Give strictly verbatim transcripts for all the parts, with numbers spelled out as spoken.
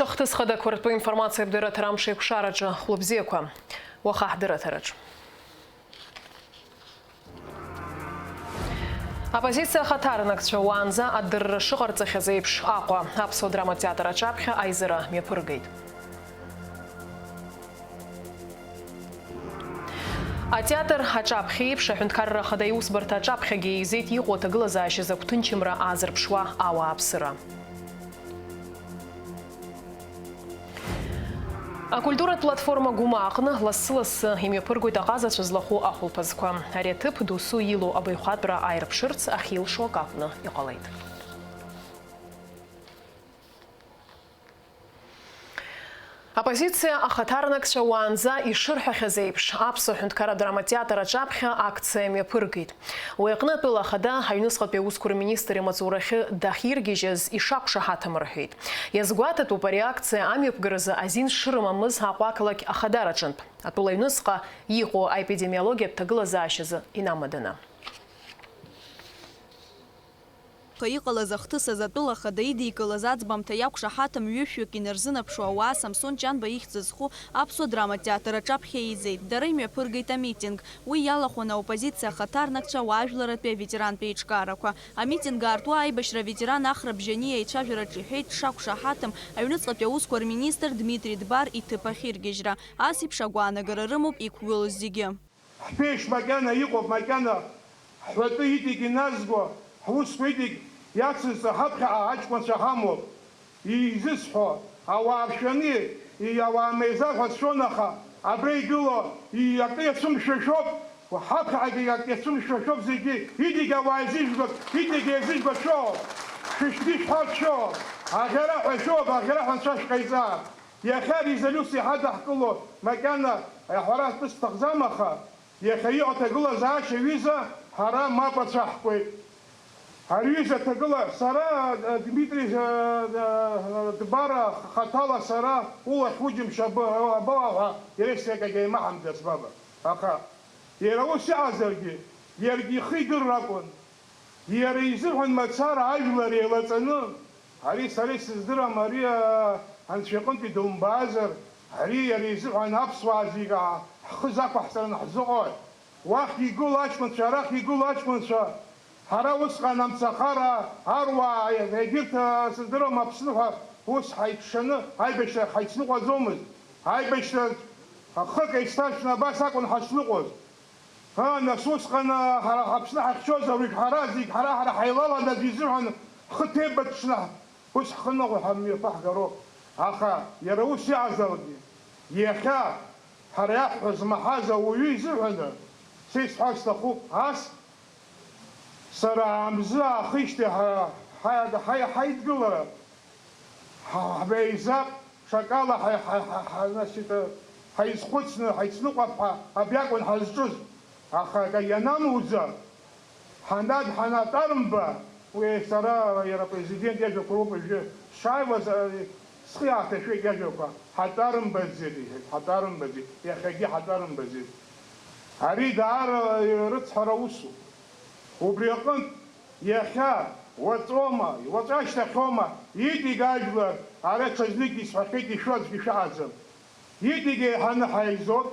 Ахҭыс хадақәа ртәы информациатә дырраҭара амш еиқәшараҿы хәлыбзиақәа. Уаха ҳдырраҭараҿы. Аппозициа ахаҭарнакцәа уаанӡа адырра шыҟарҵахьаз еиԥш Аҟәа аԥсуа драматеатр аҿаԥхьа аизара мҩаԥыргеит. Атеатр аҿаԥхьа еиԥш, аҳәынҭқарра ахада иусбарҭа аҿаԥхьагьы еизеит иҟоу аҭагылазаашьа закә ҭынчымра аазырԥшуа ауааԥсыра. Акультуратә платформа Гәыма аҟны лассы-лассы имҩаԥыргоит аҟазацәа злахәу ахәылԥазқәа. Ари аҭыԥ досу илоу абаҩхатәра ааирԥшырц ахьилшо акы акәны иҟалеит. Аппозициа ахаҭарнакцәа уаанӡа ишырҳәахьаз еиԥш, Аԥсуа ҳәынҭқарратә драматеатр аҿаԥхьа акциа мҩаԥыргеит. Уи аҟны атәыла ахада аҩныҵҟатәи аусқәа рминистр имаҵурахьы дахьиргьежьыз ишақәшаҳаҭым рҳәеит. Иазгәаҭатәуп ари акциа амҩаԥгаразы азин шырымамыз Аҟәа ақалақь ахадараҿынтә, атәыла аҩныҵҟа иҟоу аепидемиологиатә ҭагылазаашьазы инамаданы. Аха иҟалаз ахҭыс азы атәыла ахада идикылаз аӡбамҭа иақәшаҳаҭым ҩышәҩык инарзынаԥшуа ауаа Самсон Ҷанба ихьӡ зху аԥсуа драматә театр аҿаԥхьа еизеит. Дара имҩаԥыргеит амитинг. Уи иалахәын аоппозициа ахаҭарнакцәа, ауаажәларратәи аветерантә еиҿкаарақәа. Амитинг аартуа аибашьра аветеран Ахра Бжьаниа ицәажәараҿ иҳәеит, дшақәшаҳаҭым аҩныҵҟатәи аусқәа рминистр Дмитри Дбар иҭыԥ ахьиргьежьра. Ас еиԥш агәаанагара рымоуп иқәгылоу зегьы. Ҳԥеишь макьана иҟоуп, макьана ҳҳәатәы иҵегь иназго, ҳусқәа иҵегь иацызҵо ҳаԥхьаҟа аҷкәынцәа ҳамоуп. Изысҳәо, ауаа ршәаны, и-, ауаа меизар ҳәа сшәон, аха абра игылоу, и-, акы иацәымшәо шәоуп, ҳаԥхьаҟагьы акы иацәымшәо шәоуп зегьы, иҵегь ауаа еизыжәгоит, иҵегь еизыжәгоит шәоуп. Шәышәгьы шәҳәарц шәоуп, аӷьара ҳәа шәоуп, аӷьара ҳәа анцәа шәҟаиҵа. Иахьа арезолиуциа ҳадаҳкыло макьана аҳәара атәы сҭахӡам, аха иахьа иҟоу аҭагылазаашьа аҩыза ҳара мап ацәаҳкуеит. Ари ҩыза аҭагыла-, сара, Дмитри, Дбара хаҭала сара улахь уџьымшь абы-, абала ҳәа иара исзеиԥш акагьы еимаҳамдаз, баба. Аха иара ус иҟазаргьы, иаргьы ихы идырра акәын. Иара изыҳәан мацара ажәлар еилаҵаны, ари сара исыздырам, ари, а, анцәа иҟынтәи думбаазар, ари иара изыҳәан аԥсуаа зегьы ҳхы закәаҳҵараны ҳзыҟои? Уахь игылоу аҷкәынцәа, арахь игылоу аҷкәынцәа, ҳара усҟан амцахара, аруаа, егьырҭ, а, сыздырам, Аԥсны ҳәа ус ҳаиқәшаны аибашьра ҳаицныҟәаӡомызт. Аибашьра хык еицҭаршәны абас акәын ҳашныҟәоз. Ыы, нас усҟан, ыы, ҳара ҳаԥсны ҳахьцоз ауаҩы ҳара зегь ҳара-ҳара ҳаилалан аӡәы изыҳәан ҳхы ҭеибаҽны ус ҳхы ныҟәо ҳамҩақәа ҳгароуп. Аха иара ус иҟазаргьы, иахьа ҳара иаҳҳәо змаҳаз ауаҩы изыҳәаны, са исҳәар сҭахуп, ас сара аамзы аахижьҭеи ҳа-, ҳа-, ҳа-, ҳаидгылара, ҳа-, ҳбеизап, ҽакала ҳа-, ҳа-, ҳа-, ҳа-, значит, ҳаизхәыцны, ҳаицныҟәап ҳәа абри акәын ҳазҿыз. Аха акы ианамуӡа, ҳанад-, ҳанатәарымба, уи сара иара апрезидент иажәақәа роуп уажәы сшааиуаз, а, схы иааҭашәеит иажәақәа, ҳатәарымбаӡеит, иҳәеит, ҳатәарымбаӡеит, иахьагьы ҳатәарымбаӡеит. Ари даара рыцҳара усуп. Убри аҟынтә, иахьа, уаҵәоума, уаҵәы ашьҭахьоума, иҵегь ажәлар, ара ҽазнык исҳәахьеит, ишәо аӡәгьы шәаҟаӡам. Иҵегь еиҳаны ҳаизоит,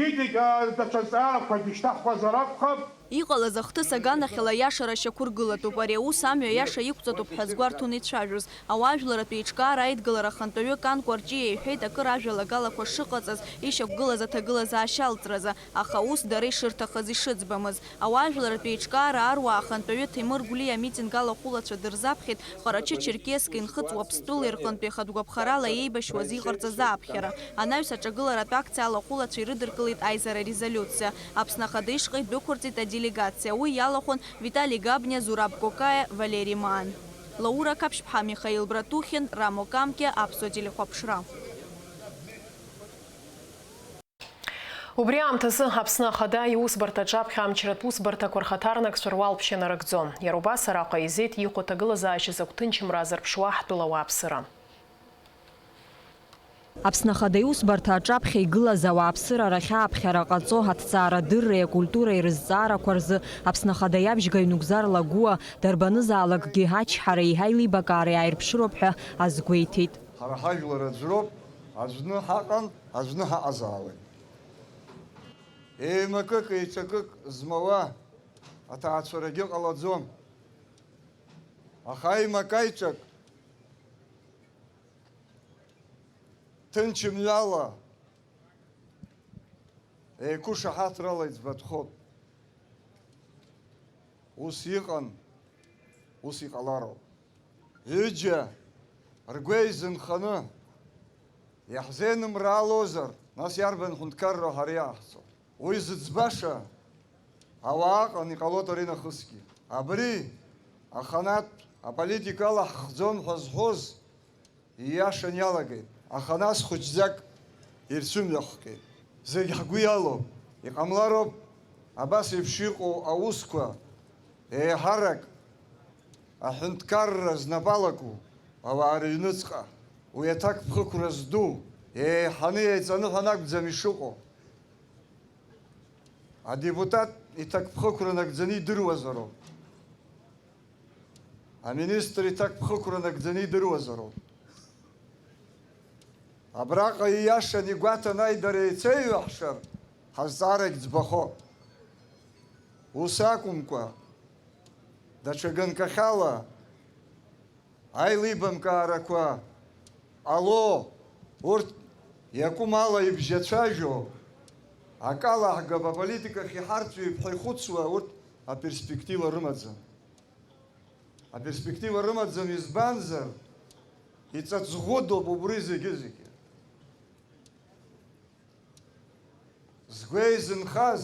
иҵегь, а, даҽа зҵаарақәакгьы шьҭаҳхуазар акәхап. Иҟалаз ахҭыс аганахьала аиашара шьақәыргылатәуп. Ари аус амҩа аиаша иқәҵатәуп ҳәа азгәарҭон ицәажәоз. Ауаажәларратә еиҿкаара аидгылара ахантәаҩы Кан Кәарҷиа иҳәеит, акыр ажәалагалақәа шыҟаҵаз ишьақәгылаз аҭагылазаашьа алҵразы, аха ус дара ишырҭахыз ишыӡбамыз. Ауаажәларратә еиҿкаара аруаа ахантәаҩы Ҭемыр Гәлиа амитинг алахәылацәа дырзаԥхьеит Ҟарачы-Черкесск инхыҵуа Аԥстәылеи рҟынтәи хатә гәаԥхарала еибашьуаз иҟарҵаз аԥхьара. Анаҩс аҿагыларатә акциа алахәылацәа ирыдыркылеит аизара резолиуциа. Аԥсны Ахада ишҟа идәықәырҵеит аделегациа. Уи иалахәын Витали Габниа, Зураб Кокаиа, Валери Маан. Лаура Қаԥшьԥҳа, Михаил Братухин, Рамо Камкиа, Аԥсуа телехәаԥшра. Убри аамҭазы Аԥсны Ахада иусбарҭа аҿаԥхьа амчратә усбарҭақәа рхаҭарнакцәа руалԥшьа нарыгӡон. Иара убас араҟа еизеит иҟоу аҭагылазаашьа закә ҭынчымра азырԥшуа ҳтәыла ауааԥсыра. Аԥсны Ахада иусбарҭа аҿаԥхьа игылаз ауааԥсыра рахь ааԥхьара ҟаҵо, аҭҵаарадырреи акультуреи рызҵаарақәа рзы Аԥсны Ахада иабжьгаҩ Нугзар Лагәуа дарбанызаалакгьы ачҳара еиҳа илибакаара иааирԥшыроуп ҳәа азгәеиҭеит. Ҳара ҳажәлар аӡәроуп, аӡәны ҳаҟан, аӡәны ҳаҟазаауеит. Еимакык, еиҿакык змауа аҭаацәарагьы ҟалаӡом. Аха аимак-аиҿак ҭынч мҩала, еиқәышаҳаҭрала иӡбатәхоит. Ус иҟан, ус иҟалароуп. Ҩыџьа ргәы еизынханы иаҳзеинымраалозар, нас иарбан ҳәынҭқарроу ҳара иааҳҵо? Уи зыӡбаша ауаа ыҟан, иҟалоит аринахысгьы. Абри аханатә аполитика алаҳхӡом ҳәа зҳәоз ииашан иалагеит, аха нас хәыҷӡак ирцәымҩахҟьеит. Зегь ҳгәы иалоуп, иҟамлароуп абас еиԥш иҟоу аусқәа еиҳарак аҳәынҭқарра знапы алаку ауаа рыҩныҵҟа. Уи аҭакԥхықәра зду, еиҳаны еиҵаныҳәан акәӡам ишыҟоу. Адепутат иҭакԥхықәра нагӡаны идыруазароуп. Аминистр иҭакԥхықәра нагӡаны идыруазароуп. Абраҟа ииашан игәаҭан аидара еицеиҩаҳшар, ҳазҵаарагь ӡбахо. Ус акәымкәа, даҽа ганкахьала аилибамкаарақәа ҟало, урҭ иакәым ала ибжьацәажәо, акала ҳгап аполитикахь иҳарҵәип ҳәа ихәыцуа, урҭ аперспектива рымаӡам. Аперспектива рымаӡам, избанзар, иҵаҵӷәыдоуп убри зегьы-зегьы. Згәеизынхаз,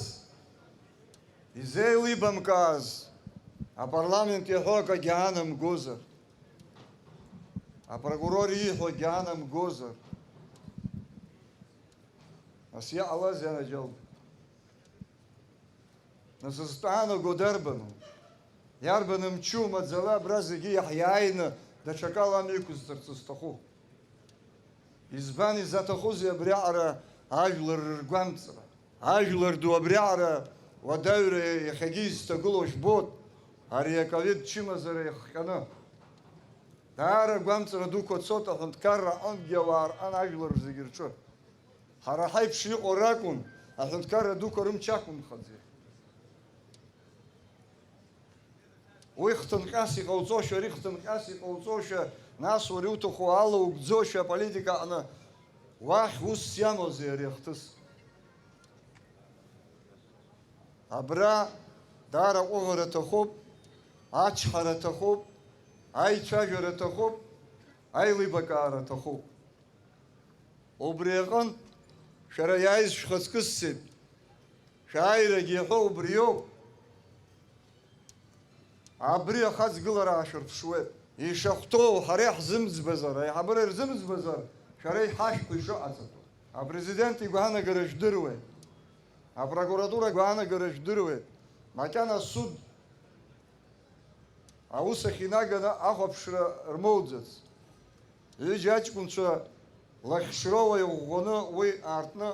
изеилибамкааз, апарламент иаҳәо акагьы аанамгозар, апрокурор ииҳәо акгьы аанамгозар, нас иҟалазеи анаџьалбеит? Нас зтәы аанаго дарбану? Иарбан мчу маӡала абра зегьы иаҳиааины даҽакала амҩақәызҵарц зҭаху? Избан изаҭахузеи абриаҟара ажәлар рыргәамҵра? Ажәлар ду абриаҟара уадаҩра иахьагьы изҭагылоу жәбоит, ари аковид чымазара иахҟьаны. Даара агәамҵра дуқәа цоит аҳәынҭқарра аҟынгьы ауаа рҟан ажәлар зегьы рҿы. Ҳара ҳаиԥш иҟоу ракәын, аҳәынҭқарра дуқәа рымч ақәымхаӡеит. Уи хҭынҟьас иҟауҵошәа, ари хҭынҟьас иҟауҵошәа, нас уара иуҭаху ала угӡошәа аполитика аҟны, уахь усс иамоузеи ари ахҭыс? Абра даара аҟәыӷара аҭахуп, ачҳара аҭахуп, аицәажәара аҭахуп, аилибакаара аҭахуп. Убри аҟынтә шәара иааиз шәхаҵкы сцеит. Шәааирагьы иаҳәо убриоуп. Абри ахаҵгылара аашәырԥшуеит. Ишахәҭоу ҳара иаҳзымӡбазар, аиҳабыра ирзымӡбазар, шәара иҳашәҳәо ишыҟаҵатәу. Апрезидент игәаанагара жәдыруеит. Апрокуратура агәаанагара жәдыруеит. Макьана асуд аус ахь инаганы ахәаԥшра рмоуӡац. Ҩыџьа аҷкәынцәа лахьшроуа иӷәӷәаны уи аартны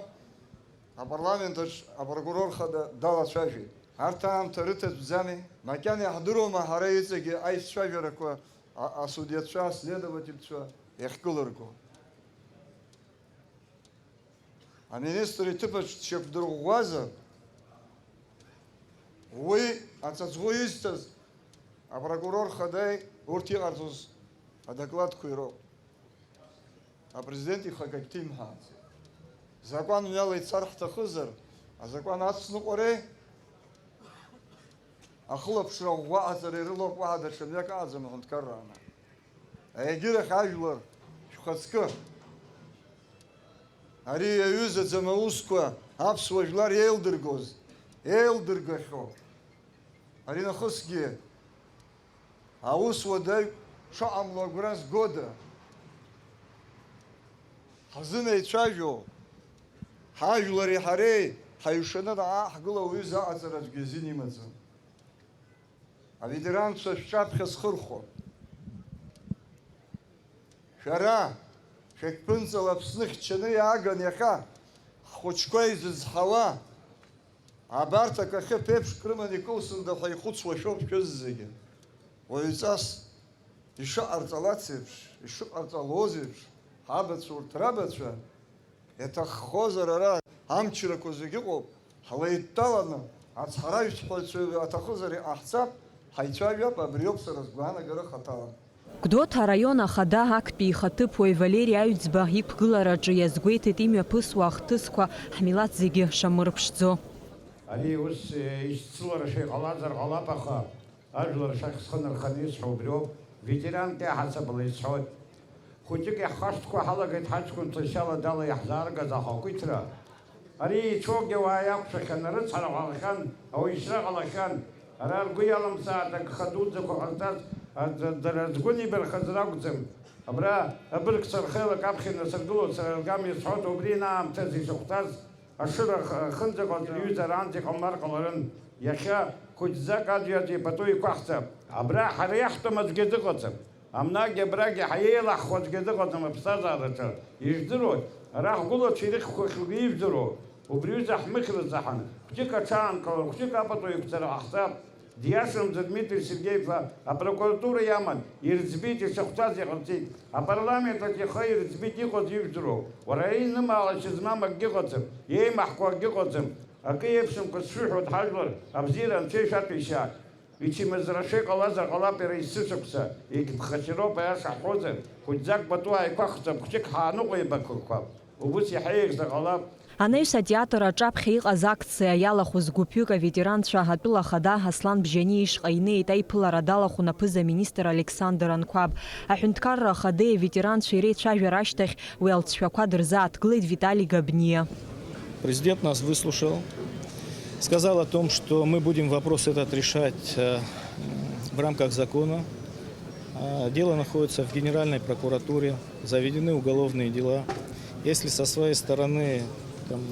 апарламент аҿы апрокурор хада далацәажәеит. Арҭ аамҭа рыҭатәӡами? Макьана иаҳдыруама ҳара иҵегьы аицәажәарақәа а-, асудиацәа, аследовательцәа иахькылырго? Аминистр иҭыԥаҿ дшьақәдырӷәӷәазар, уи аҵаҵӷәы изҭаз апрокурор хадаи урҭ иҟарҵоз адокладқәеи роуп. Апрезидент ихы акагь ҭимҳәааӡеит. Закәан мҩала ицар ҳҭахызар, азакәан ацныҟәареи ахылаԥшра ӷәӷәаҟаҵареи рыла уаҳа даҽа мҩак аҟаӡам аҳәынҭқарра аан. Егьырахь ажәлар шәхаҵкы. Ари иаҩызаӡам аусқәа аԥсуа жәлар еилдыргоз, еилдыргахьоу. Ари нахысгьы аус уадаҩ шыҟамло агәра згода? Ҳзынеицәажәо, ҳажәлари ҳареи ҳаҩшаны наҟ ҳгылоу уаҩы заҟаҵара аӡәгьы азин имаӡам. Аветеранцәа шәҿаԥхьа схырхәон. Шәара, шәагьԥынҵала Аԥсны хьчаны иааган иахьа ҳхәыҷқәа изызҳауа, абарҭ акахьы ԥеиԥшк рыманы икылсында ҳәа ихәыцуа шәоуп шәыззегьы. Уаҩҵас ишыҟарҵалац еиԥш, ишыҟарҵалоз еиԥш, Абацәа урҭ рабацәа, иаҭаххозар ара амчрақәа зегь ыҟоуп, ҳлеидтәаланы ацҳаражәҳәаҩцәа аҭахызар иҟаҳҵап, ҳаицәажәап, абриоуп сара сгәаанагара хаҭала. Гәдоуҭа араион ахада актәи ихаҭыԥуаҩ Валери Аҩӡба иқәгылараҿы иазгәеиҭеит имҩаԥысуа ахҭысқәа ҳмилаҭ зегьы шамырԥшӡо. Ари ус, е, ишьцылара шәа иҟалазар ҟалап, аха ажәлар шәахь схы нырханы исҳәо убриоуп, ветеранк иаҳасабала исҳәоит. Хәыҷык иаҳхашҭқәа ҳалагеит ҳаҷкәынцәа шьала дала иаҳзааргаз ахақәиҭра. Ари еицәоугьы ауаа иақәшәахьан, арыцҳара ҟалахьан, ауаҩшьра ҟалахьан. Ара ргәы иалымсааит агха дуӡӡақәа ҟарҵарц, аӡ-, дара згәы нибархаз ракәӡам. Абра абыргцәа рхеилак аԥхьа инасыргылоит, сара ргам иазҳәоит, убри инаамҭаз ишахәҭаз. Ашыра ах-, ахьынӡаҟалҵо иҩыза аранӡа иҟамлар ҟаларын. Иахьа хәыҷӡак аӡәи-аӡәи пату иқәаҳҵап. Абра ҳара иаҳтәым аӡәгьы дыҟаӡам. Амнагьы абрагьы ҳаиеилаҳхуа аӡәгьы дыҟаӡам аԥсҭазаараҿы. Ижәдыруеит, ара ҳгәылацәа ирыхьқәахьоугьы ижәдыруоу. Убри аҩыза ҳмыхьры заҳан, хәҷык аҽаанкылан, хәҷык апату еиқәҵара ҟаҳҵап. Диашамзар, Дмитри Сергеи-иԥа апрокуратура иаман, ирӡбеит, ишахәҭаз иҟарҵеит. Апарламент аҿы ихы ирӡбеит, иҟаз ижәдыруоу. Уара инымаалашьа змам акгьы ыҟаӡам, иеимаҳкуа акгьы ыҟаӡам. Акы еиԥшымкәа сшәыҳәоит, ҳажәлар, абзиара Анцәа ишәаҭәеишьаат. Ичымазара шеиҟалазар ҟалап иара есышықәса, егьԥхашьароуп, аиаша ҳҳәозар, хәыҷӡак пату ааиқәаҳҵап, хәҷык ҳааныҟәеибакқәап. Убыс иаҳа еиӷьзар ҟалап. Анаҩс атеатр аҿаԥхьа иҟаз акциа иалахәыз гәыԥҩык аветеранцәа атәыла ахада Аслан Бжьани ишҟа инеит, аиԥылара далахәын аԥыза-министр Александр Анқәаб. Аҳәынҭқарра ахадеи аветеранцәеи реицәажәара ашьҭахь уи алҵшәақәа дырзааҭгылеит Витали Габниа. Президент нас выслушал, сказал о том, что мы будем вопрос этот решать, э, в рамках закона. Э, дело находится в Генеральной прокуратуре, заведены уголовные дела. Если со своей стороны, там, э,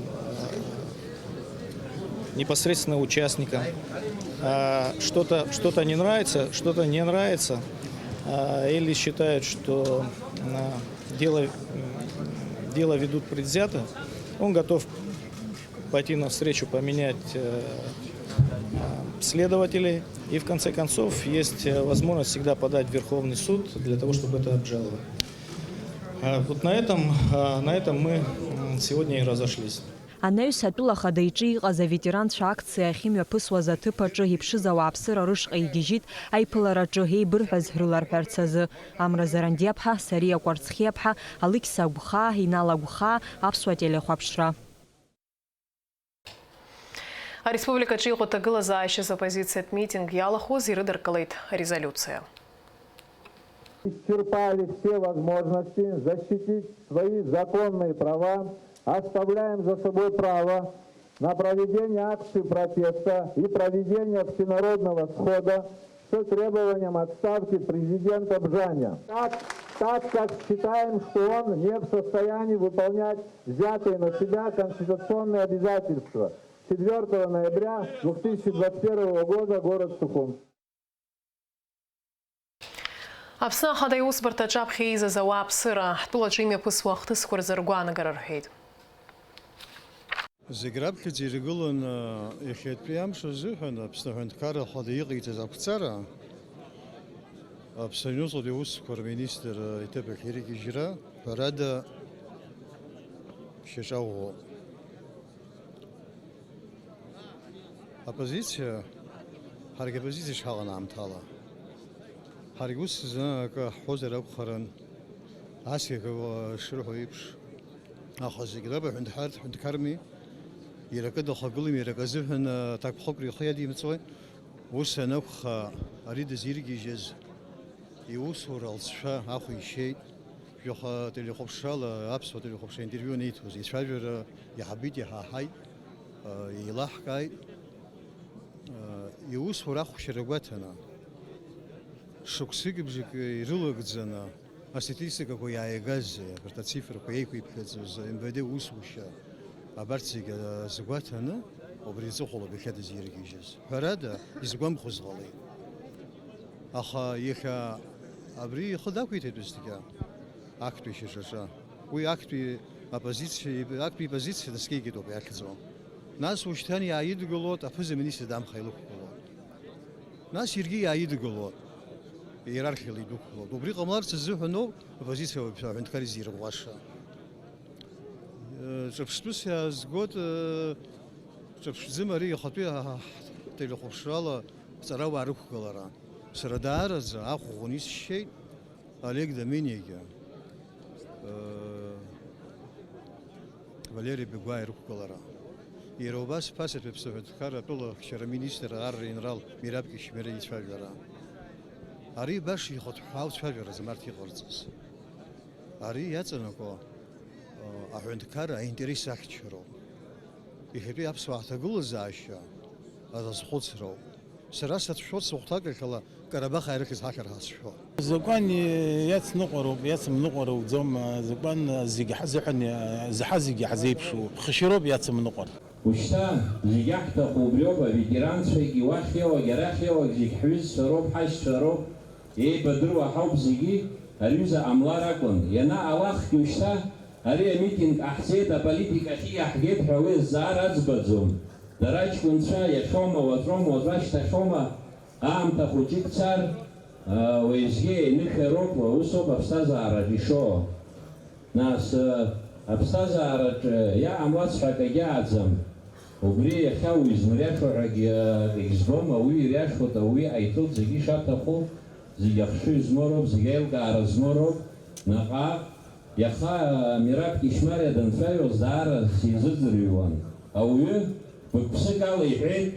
непосредственно участникам, э, что-то, что-то не нравится, что-то не нравится, э, или считают, что, э, дело, м, дело ведут предвзято, он готов пойти навстречу, поменять, э, э, следователей. И в конце концов есть, э, возможность всегда подать в Верховный суд для того, чтобы это обжаловать. Э, вот на этом, э, на этом мы, м, сегодня и разошлись. Анаҩс атәыла ахада иҿы иҟаз аветеранцәа акциа ахьымҩаԥысуаз аҭыԥ аҿы иԥшыз ауааԥсыра рышҟа игьежьит, аиԥылараҿы еибырҳәаз рыларҳәарц азы. Амра Зарандиаԥҳа, Сариа Кәарцхиаԥҳа, Алықьса Агәхаа, Инал Агәхаа, Аԥсуа телехәаԥшра. Ареспубликаҿы иҟоу аҭагылазаашьаз оппозициатә митинг иалахәыз ирыдыркылеит арезолиуциа. Исчерпали все возможности защитить свои законные права, оставляем за собой право на проведение акций протеста и проведение всенародного схода с требованием отставки президента Бжаня, так, так как считаем, что он не в состоянии выполнять взятые на себя конституционные обязательства. Четвёртого ноября две тысячи двадцать первого года, город Сухум. Аԥсны Ахада Аусбарҭа аҿаԥхьа еизаз ауааԥсыра, ҳтәылаҿы имҩаԥысуа ахҭысқәа рзы ргәаанагара рҳәеит. Зегь раԥхьаӡа иргыланы иахьатәи амш азыҳәан Аԥсны Аҳәынҭқарра Ахада иҟаиҵаз ақәҵара, Аԥсны аҩныҵҟатәи аусқәа рминистр иҭыԥахь иргьежьра, ҳәарада, шьаҿа ӷәӷәоуп. Аппозициа, ҳаргьы аппозициа шҳаҟан аамҭала. Ҳаргьы ус зны акы ҳҳәозар акәхарын, ас акы шырҳәо еиԥш. Аха зегь раб аҳәынҭҳарҭ ҳәынҭқарми, иара акы дахагылами, иара акы азыҳәан аҭакԥхықәра ихы иадимҵои? Ус анакәха, ари дызиргьежьыз иусура алҵшәа ахә ишьеит. Жәаха телехәаԥшрала, аԥсуа телехәаԥшра интервиу аниҭоз, ицәажәара иаҳабит, иҳаҳаит, еилаҳкааит. Иусура ахәшьара гәаҭаны, шықәсыки бжаки ирылагӡаны, астатистикақәа иааигазеи, абарҭ ацифрақәа еиқәиԥхьаӡоз, МВД усушьа, абарҭ зегьы азгәаҭаны, убри аҵыхәалоуп иахьа дызиргьежьыз. Ҳәарада, изгәамхоз ҟалеит. Аха иахьа абри ихы дақәиҭит ус дагьы, актәи шьаҿаҿы. Уи актәи аппозициа, актәи ипозициа наскьеигеит ауп иахьӡу. Нас ушьҭан иааидгылоит, аԥыза-министр дамха илықәгылоит. Нас иаргьы иааидгылоит. Иерархиала идәықәлоит. Убри ҟамларц азыҳәаноуп оппозициа аҳәынҭқар изирӷәӷәаша. Ҿырԥштәыс иаазгоит, ҿырԥштәӡам ари ихатәы ҳ-, ҳ-, ҳтелехәаԥшрала ҵарауаа рықәгылара. Сара даараӡа ахә ӷәӷәаны исшьеит Олег Домениагьы, Валери Бегәаа ирықәгылара. Иара убас ԥасатәи аԥсҭҳәа ҳәынҭқарра атәыла ахьчара аминистр ар ренрал Мираб Кьышьмириа ицәажәара. Ари баша ихатә ҳәаау цәажәаразы март иҟарҵаз. Ари иаҵанакуа, э, аҳәынҭқарра аинтерес ахьчароуп. Иахьатәи аԥсуаа ҳҭагылазаашьа азхәыцроуп. Сара сацәшәоит сыхәҭакахьала Карабах аирыхьыз ҳахьыр ҳазшәо. Азакәан иацныҟәароуп, иацымныҟәароуӡом, азакәан зегьы ҳазыҳәан, заҳа зегьы ҳазеиԥшуп, ԥхашьароуп иацымныҟәар. Ушьҭа зегь иаҳҭаху убриоуп, аветеранцәагьы уахь иоуагь, арахь иоуагь зегь ҳҩызцәа роуп, ҳашьцәа роуп. Еибадыруа ҳауп зегьы, ари аҩыза ҟамлар акәын. Ианаалахгьы ушьҭа ари амитинг ҟаҳҵеит, аполитика ахьы иаҳгеит ҳәа уи азҵаара аӡбаӡом. Дара аҷкәынцәа иахьоума, уаҵәоума, уаҵәашьҭахьоума, аамҭа хәыҷык цар, уеизгьы еинышәароуп, усоуп аԥсҭазаараҿ ишоу. Нас, аԥсҭазаараҿ иаамлац ҳәа акагьы ааӡам. Убри иахьа уи измыриашо ҳәагьы акагь збом, ауаҩы ириашоит, ауаҩы иҟаиҵоит зегьы ишаҭаху, зегь ахшыҩ змоу роуп, зегь аилкаара змоу роуп. Наҟ-ааҟ, иаха Мираб Кьышьмариа данцәажәоз даара сизыӡырҩуан. Ауаҩы гәык-ԥсык ала иҳәеит,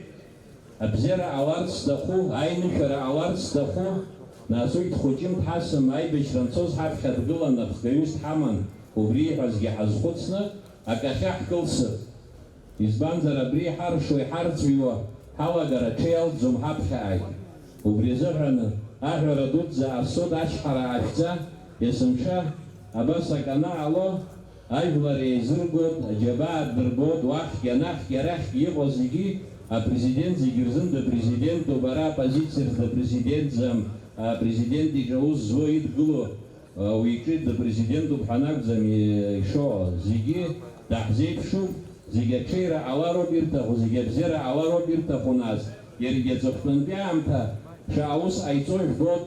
абзиара ҟаларц сҭаху, аинышәара ҟаларц сҭаху, нас уи дхәыҷым дҳасым, аибашьра анцоз ҳаԥхьа дгылан, ахгаҩыс дҳаман, убри ииҳәазгьы ҳазхәыцны, акы ахьаҳкылсып. Избанзар, абри иҳаршо, иҳарҵәиуа ҳалагар аҽеи алҵӡом ҳаԥхьаҟагь. Убри азыҳәан аҳәара дуӡӡа ас-, ас-, ачҳара аашәҵа, есымша абас акы анаҟало, ажәлар еизыргоит, аџьабаа ддырбоит, уахьгьы, анахьгьы, арахьгьы иҟоу зегьы, апрезидент зегьы рзын дыпрезидентуп, ара аппозициа рзы дыпрезидентӡам, апрезидент иҿы аус зуа идгыло, уи иҿы дыпрезидентуп ҳәа анакәӡам ишоу, зегьы даҳзеиԥшуп, зегь аҽеира ҟалароуп ирҭаху, зегь абзиара ҟалароуп ирҭаху, нас, иаргьы аҵыхәтәантәи аамҭа шаҟа аус ҟаиҵо жәбоит,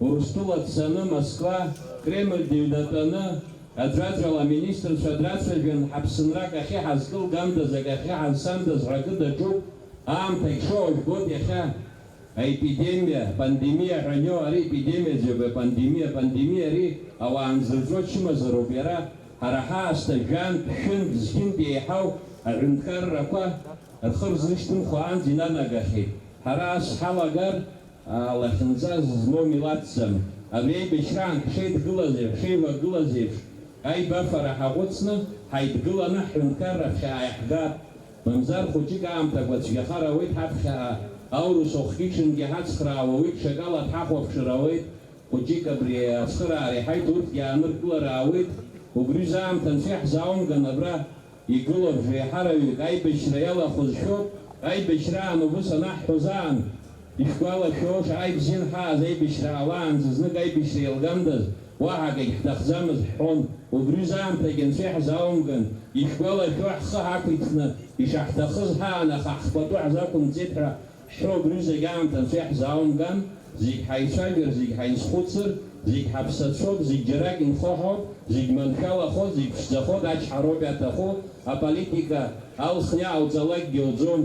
Урыстәыла дцаны, Москва, Кремль дыҩнатәаны, аӡәаӡәала аминистрцәа драцәажәан, ҳаԥсынра акахьы ҳазкылгандаз, акахьы ҳазцандаз ҳәа акы даҿуп, аамҭагь шоу жәбоит иахьа. Аепидемиа, пандемиа ҳәа аниоу, ари епидемиаӡам, апандемиа, апандемиа ари ауаа анзырҵо ачымазароуп, иара ҳара ҳаасҭа жәантә, шәынтә, зқьынтә еиҳау аҳәынҭқаррақәа рхы рзышьҭымхуа анӡа инанагахьеит. Ҳара ас ҳалагар, лахьынҵа змоу милаҭӡам. Абри аибашьраан ҳшеидгылаз еиԥш, ҳшеивагылаз еиԥш, аибафара ҳаҟәыҵны, ҳаидгыланы ҳҳәынҭқарра ԥхьаҟа иаҳгап. Мамзар хәыҷык аамҭақәа цәгьахар ауеит ҳаԥхьаҟа, аурыс уахгьы-ҽынгьы ҳацхраауа ауеит, ҽакала дҳахәаԥшыр ауеит, хәыҷык абри ацхыраара иҳаиҭо урҭгьы ааныркылар ауеит, убри рзы аамҭа анцәа иаҳзааумган абра игылоуп, реиҳараҩык аибашьра иалахәыз шәоуп, аибашьраан убыс анаҳҳәоз аан, ишәгәалашәо, шаҟа ибзиан ҳааз аибашьра ҟалаанӡа знык аибашьра еилгандаз, уаҳа акагь ҳҭахӡамызт ҳҳәон, убри рзы аамҭагь анцәа иаҳзааумган, ишәгәалашәо, ҳхы ҳақәиҭны, ишаҳҭахыз ҳаан, аха ҳхәпатәы ҳзақәымҵеит ҳәа ҳҳәо, убри рзы аамҭа анцәа иаҳзааумган, зегь ҳаицәажәар, зегь ҳаизхәыцыр, зегь ҳаԥсацәоуп, зегь џьарак инхо ҳауп, зегь маншәалахоит, зегь ԥшӡахоит, ачҳароуп иаҭаху, аполитика алхны иҟауҵалакгьы ауӡом.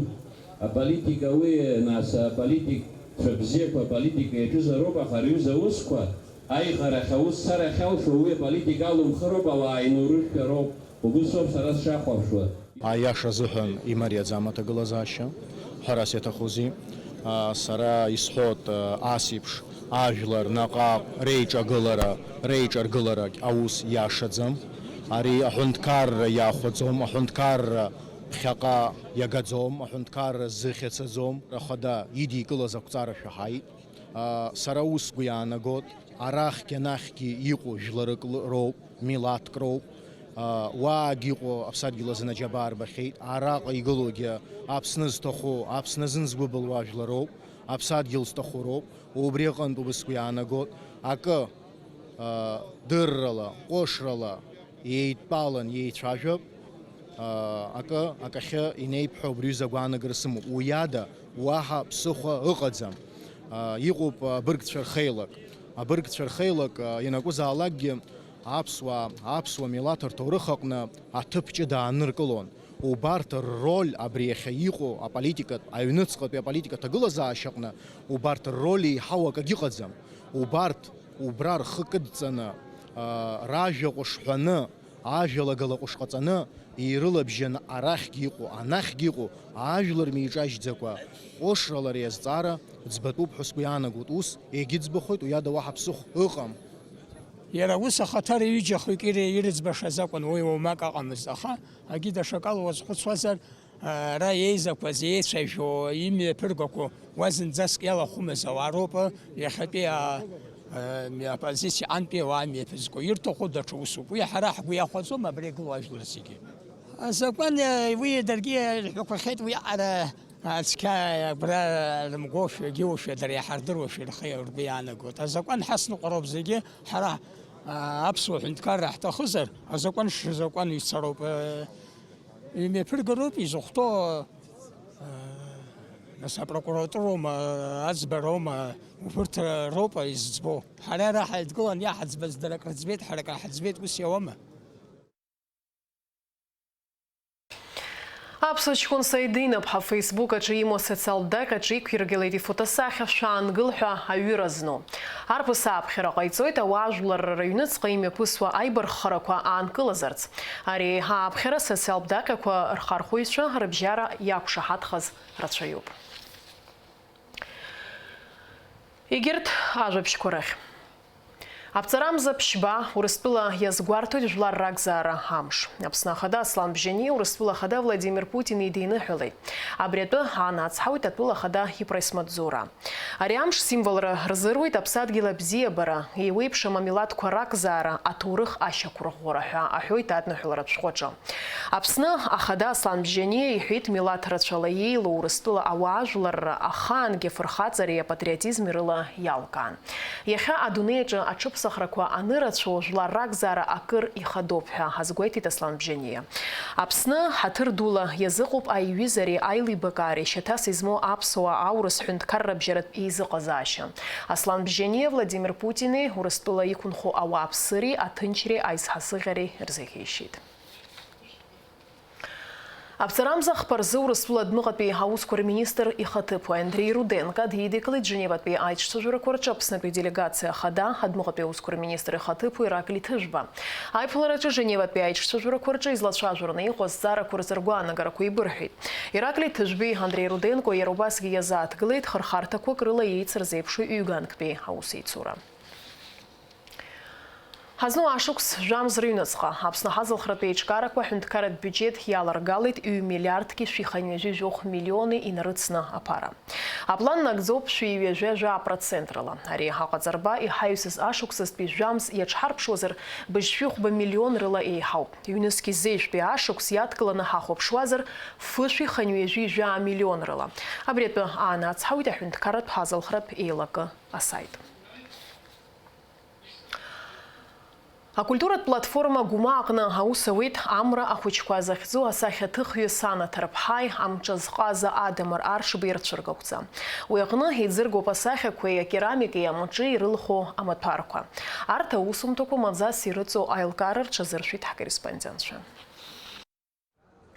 Аполитика уи, нас, аполитикцәа бзиақәа аполитика иаҿызароуп, аха рҩыза аусқәа, аиӷарахь, аус царахь иалшо, уи аполитика алумхыроуп, ауаа инурышәшәароуп. Убыс ауп сара сшахәаԥшуа. Аиаша азыҳәан имариаӡам аҭагылазаашьа. Ҳәарас иаҭахузеи? А, сара исҳәоит, а, ас еиԥш ажәлар наҟ-ааҟ реиҿагылара, реиҿаргыларагь аус иашаӡам. Ари аҳәынҭқарра иахәаӡом, аҳәынҭқарра ԥхьаҟа иагаӡом, аҳәынҭқарра зыхьацаӡом. Ахада идикылаз ақәҵара шәаҳаит. А, сара ус сгәы иаанагоит, арахьгьы анахьгьы иҟоу жәларык лы-, роуп, милаҭк роуп. А, уаагьы иҟоу аԥсадгьыл азын аџьабаа рбахьеит. Араҟа игылоугьы Аԥсны зҭаху, Аԥсны азын згәы былуа жәлар роуп, аԥсадгьыл зҭаху роуп. Убри аҟынтә убыс сгәы иаанагоит. Акы, а, дыррала, ҟәышрала, еидтәалан иеицәажәап, аа, акы, акахьы инеип ҳәа убри аҩыза агәаанагара сымоуп. Уи ада уаҳа ԥсыхәа ыҟаӡам. Аа, иҟоуп абыргцәа рхеилак. Абыргцәа рхеилак, а, ианакәызаалакгьы аԥсуаа, аԥсуа милаҭ рҭоурых аҟны аҭыԥ ҷыда ааныркылон. Убарҭ рроль абри иахьа иҟоу аполитикатә, аҩныҵҟатәи аполитика аҭагылазаашьаҟны убарҭ рроль еиҳау акагьы ыҟаӡам. Убарҭ убра рхы кыдҵаны, а, ражәа ҟәышҳәаны, ажәалагала ҟәышҟаҵаны, ирылабжьаны арахьгьы иҟоу, анахьгьы иҟоу, ажәлар миҿажьӡакәа, ҟәышрала ари азҵаара ӡбатәуп ҳәа сгәы иаанагоит. Ус егьыӡбахоит, уи ада уаҳа ԥсыхә ыҟам. Иара ус ахаҭара ҩыџьа-хҩык ир-, ирыӡбашаз акәын, уи уамак аҟамызт, аха агьи даҽакала уазхәыцуазар, ара еизақәаз, еицәажәо, имҩаԥыргақәо уа зынӡаск иалахәымыз ауаа роуп, иахьатәи а-, а-, мҩа-, аоппозициа антәи ауаа мҩаԥызго. Ирҭаху даҽа усуп. Уи ҳара ҳгәы иахәаӡом абри игылоу ажәлар зегьы. Азакәан, а, уи даргьы ирҳәақәахьеит, уи аҟара, а, цқьа агәра рымгошәа, егьиушәа, дара иаҳардыруашәа рхы, ргәы иаанагоит. Азакәан ҳасныҟәароуп зегьы, ҳара, а, аԥсуа ҳәынҭқарра ҳҭахызар, азакәан шзакәан ицароуп, а, имҩаԥыргароуп изыхәҭоу, а, нас апрокуратуроума, аӡбароума, убырҭ роуп изӡбо. Ҳара ара ҳаидгылан иаҳаӡбаз дара акрыӡбеит, ҳара акраҳаӡбеит, ус иауама? Аԥсуа ҷкәын Саид Инаԥҳа Facebook аҿы имоу асоциалтә даҟьаҿы иқәиргылеит ифотосахьа шәаангыл ҳәа аҩыра зну. Арԥыс ааԥхьара ҟаиҵоит ауаажәларра рыҩныҵҟа имҩаԥысуа аибарххарақәа аанкылазарц. Ари аиҳа ааԥхьара асоциалтә даҟьақәа рхархәаҩцәа рыбжьара иақәшаҳаҭхаз рацәаҩуп. Егьырҭ ажәабжьқәа рахь. Аԥҵарамза ԥшьба Урыстәыла иазгәарҭоит жәлар ракзаара амш. Аԥсны Ахада Аслан Бжьаниа Урыстәыла Ахада Владимир Путин идиныҳәалеит. Абри атәы аанацҳауеит атәыла Ахада ипресс-маҵзура. Ари амш символра рзыруит аԥсадгьыл абзиабара, еиуеиԥшым амилаҭқәа ракзаара, аҭоурых ашьақәырӷәӷәара ҳәа аҳәоит адныҳәаларатә шәҟәаҿы. Аԥсны Ахада Аслан Бжьаниа иҳәеит, милаҭ рацәала иеилоу Урыстәыла ауаажәларра ахаангьы афырхаҵареи апатриотизми рыла иалкаан. Иахьа адунеи аҿы аҽыԥсахрақәа анырацәоу жәлар ракзаара акыр ихадоуп ҳәа азгәеиҭеит Аслан Бжьаниа. Аԥсны ҳаҭыр дула иазыҟоуп аиҩызареи аилибакаареи шьаҭас измоу аԥсуа аурыс ҳәынҭқаррабжьаратә еизыҟазаашьа. Аслан Бжьаниа Владимир Путини Урыстәыла иқәынхо ауааԥсыреи аҭынчреи аизҳазыӷьареи рзеиӷьеишьеит. Аԥҵарамза хԥа рзы Урыстәыла адәныҟатәи аусқәа рминистр ихаҭыԥуаҩ Андреи Руденко дидикылеит Женеватәи аиҿцәажәарақәа рҿы Аԥснытәи делегациа ахада, адәныҟатәи аусқәа рминистр ихаҭыԥуаҩ Ираклиа Ҭыжәба. Аиԥылараҿы Женеватәи аиҿцәажәарақәа рҿы излацәажәараны иҟоу азҵаарақәа рзы ргәаанагарақәа еибырҳәеит. Ираклиа Ҭыжәбеи Андреи Руденкои иара убасгьы иазааҭгылеит хырхарҭақәак рыла еицырзеиԥшу ҩганктәи аусеицура. Ҳазну ашықәс жәамз рыҩныҵҟа Аԥсны ҳазалхратә еиҿкаарақәа аҳәынҭқарратә биуџьеҭ иаларгалеит ҩ-миллиардки шәи хынҩажәи жәохә миллиони инарыцны аԥара. Аплан нагӡоуп шәи ҩажәа жәаа процент рыла. Ари аҟаҵарба иҳаҩсыз ашықәсазтәи жәамз иаҽҳарԥшуазар, быжь шәи хәба миллион рыла еиҳауп. Ҩнызқьи зежәтәи ашықәс иадкыланы ҳахәаԥшуазар, фышәи хынҩажәи жәаа миллион рыла. Абри атәы аанацҳауеит аҳәынҭқарратә ҳазалхратә еилакы асаит. Акультуратә платформа Гәыма аҟны аус ауеит Амра ахәыҷқәа захьӡу асахьаҭыхҩы Сана Ҭарԥҳаи амҿазҟаза Адамыр Аршбеи рцәыргақәҵа. Уи аҟны еиҵыргоуп асахьақәеи акерамикеи амаҿы ирылху амаҭәарқәа. Арҭ аусумҭақәа маӡас ирыҵоу аилкаара рҽазыршәит ҳкорреспондентцәа.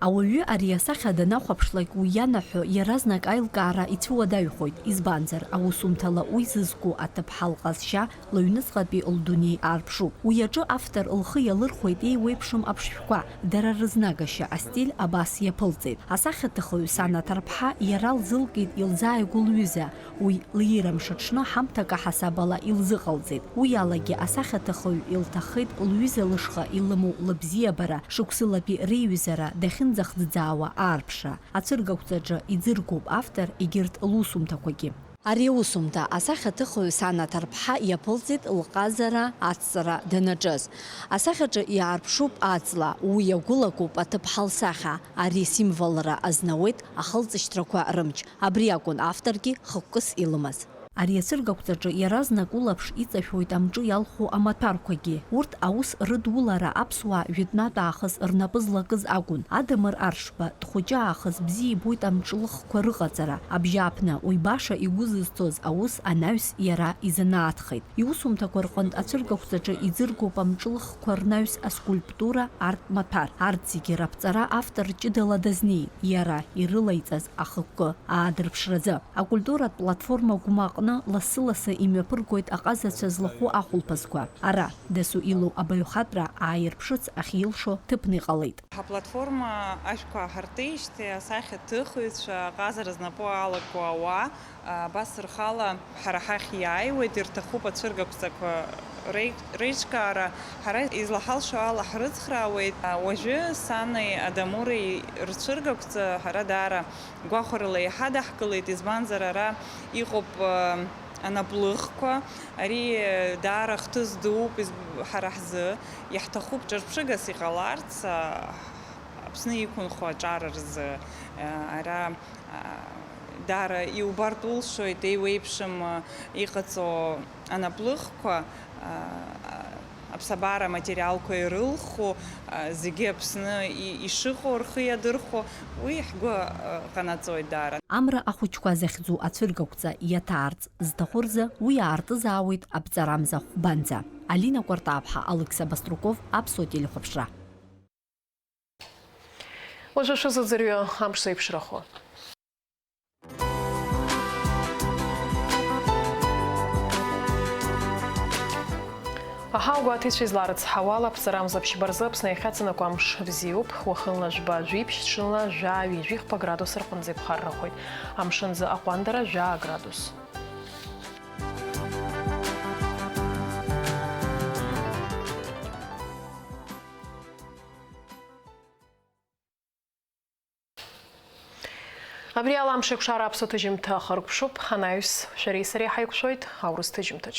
Ауаҩы ари асахьа данахәаԥшлак, уи ианаҳәо иаразнак аилкаара ицәуадаҩхоит, избанзар, аусумҭала уи зызку аҭыԥҳа лҟазшьа лыҩныҵҟатәи лдунеи аарԥшуп. Уи аҿы автор лхы иалырхәеит еиуеиԥшым аԥшшәқәа, дара рызнагашьа астиль абас иаԥылҵеит. Асахьаҭыхҩы Сана Ҭарԥҳа иара лзылкит илзааигәоу лҩыза, уи лиира мшаҽны ҳамҭак аҳасабала илзыҟалҵеит. Уи алагьы асахьаҭыхҩы илҭаххеит лҩыза лышҟа илымоу лыбзиабара, шықәсылатәи реиҩызара дахьынӡахӡыӡаауа аарԥшра. Ацәыргақәҵаҿы иӡыргоуп автор егьырҭ лусумҭақәагьы. Ари аусумҭа асахьаҭыхҩы Сана Ҭарԥҳа иаԥылҵеит лҟазара ацҵара данаҿыз. Асахьаҿы иаарԥшуп аҵла, уи иагәылакуп аҭыԥҳа лсахьа, ари символра азнауеит ахылҵышьҭрақәа рымч. Абри акәын авторгьы хықәкыс илымаз. Ари ацәыргақәҵаҿы иаразнак улаԥш иҵашәоит амҿы иалху амаҭәарқәагьы. Урҭ аус рыдулара аԥсуаа жәытәнатә аахыс рнапы злакыз акәын. Адамыр Аршба дхәыҷы аахыс бзиа ибоит амҿлыхқәа рыҟаҵара. Абжьааԥны уи баша игәы зызцоз аус анаҩс иара изанааҭхеит. Иусумҭақәа рҟынтә ацәыргақәҵаҿы иӡыргоуп амҿлыхқәа рнаҩс аскульптура, арҭ маҭәар. Арҭ зегьы раԥҵара автор ҷыдала дазнеит, иара ирылаиҵаз ахықәкы аадырԥшразы. Акультуратә платформа Гәмаҟны лассы-лассы имҩаԥыргоит аҟазацәа злахәу ахәылԥазқәа. Ара, дасу илоу абаҩхатәра ааирԥшырц ахьилшо ҭыԥны иҟалеит. Ҳаплатформа ашәқәа аҳарҭеижьҭеи асахьаҭыхыҩцәа, аҟазара знапы алаку ауаа, абас рхала ҳара ҳахь иааиуеит, ирҭахуп ацәыргақәҵақәа реи-, реиҿкаара. Ҳара излаҳалшо ала ҳрыцхраауеит. Уажәы Сани Адамури рцәыргақәҵа ҳара даара гәахәарыла иҳадаҳкылеит, избанзар, ара иҟоуп, э, анаплыхқәа, ари, э, даара хҭыс дууп, изб-, ҳара ҳзы, иаҳҭахуп ҿырԥшыгас иҟаларц, а, Аԥсны иқәынхо аҿар рзы, э, ара, а, даара иубартә улшоит, еиуеиԥшым, э, иҟаҵоу анаплыхқәа, а, аԥсабара аматериалқәа ирылху, а, зегьы Аԥсны и-, ишыҟоу рхы иадырхәо, уи ҳгәы, а, ҟанаҵоит даара. Амра ахәыҷқәа захьӡу ацәыргақәҵа иаҭаарц зҭаху рзы уи аартызаауеит аԥҵарамза хәбанӡа. Алина Кәартаԥҳа, Алықьса Баструков, Аԥсуа телехәаԥшра. Уажәы шәызыӡырҩы амш зеиԥшрахо. Аҳауа гәаҭеицәа изларыцҳауа ала, аԥҵарамза ԥшьба рзы Аԥсны иахьаҵанакуа амш бзиоуп, уахынла жәба-жәиԥшь, ҽынла жәаа-ҩажәихԥа градус рҟынӡа иԥхаррахоит. Амшынӡы аҟәандара жәаа градус. Абри ала Амшеикәшара аԥсуа ҭыжьымҭа ахыркәшоуп. Анаҩс шәареи сареи ҳаиқәшәоит аурыс ҭыжьымҭаҿ.